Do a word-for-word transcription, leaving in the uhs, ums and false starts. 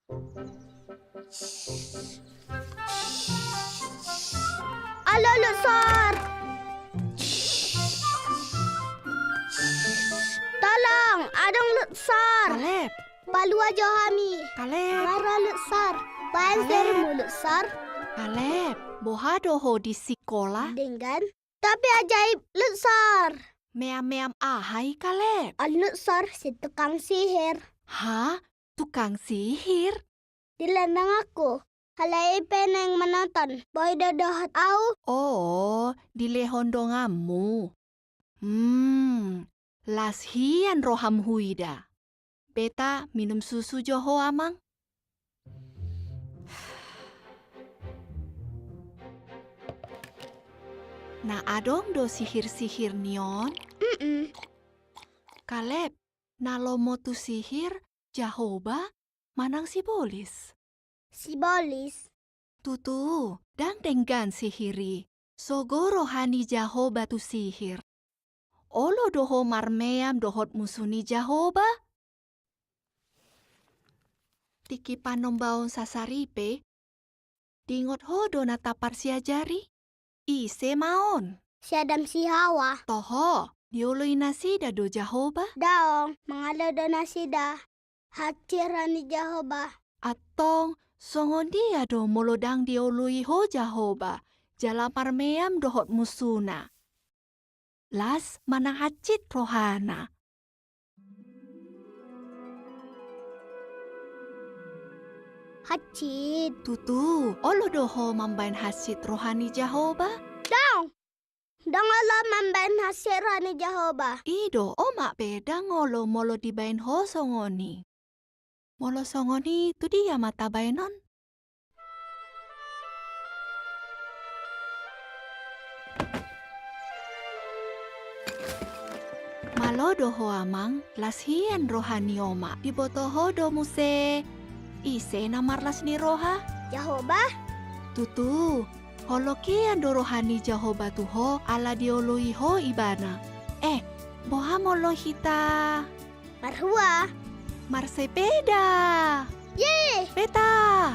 Alo, Lutsor! Tolong, adong Lutsor! Kaleb! Palua jo hami! Kaleb! Maro Lutsor! Baen sihirmu, Lutsor! Kaleb, boha do ho di sikola? Denggan. Tapi ajaib, Lutsor! Meam-meam aha i, Kaleb? On Lutsor, si tukang sihir. Ha? Tukang sihir? Dilehon donganku. Halai i pe naeng manonton. Boi do dohot ahu? Oh, dilehon donganmu. Hmm, las hian roham huida. Beta minum susu jo ho, Amang. Na adong do sihir-sihir ni on? Mm-mm. Kaleb, na lomo tu sihir Jahoba manang sibolis? Sibolis. Tutu, ndang denggan sihir i. Sogo roha ni Jahoba tu sihir. Olo do ho marmeam dohot musu ni Jahoba? Tingki panombaon sasaripe, diingot ho do na taparsiajari? Ise ma on? Si Adam si Hawa. Toho, dioloi nasida do Jahoba? Daong, mangalo do nasida. Hansit roha ni Jahoba. Antong, songon dia do molo ndang dioloi ho Jahoba, jala marmeam dohot musuna? Las manang hansit rohana? Hansit. Tutu, olo do ho mambaen hansit roha ni Jahoba? Daong! Ndang olo mambaen hansit roha ni Jahoba. I do, omak pe ndang olo molo dibaen ho songon i. Molo songon i, tu dia ma tabaenon? Malo do ho, Amang, las hian roha ni omak. Diboto ho do muse ise na marlas ni roha? Jahoba. Tutu, holong hian do roha ni Jahoba tu ho ala dioloi ho Ibana. Eh, boha molo hita marhua? Marsepeda. Ye! Beta!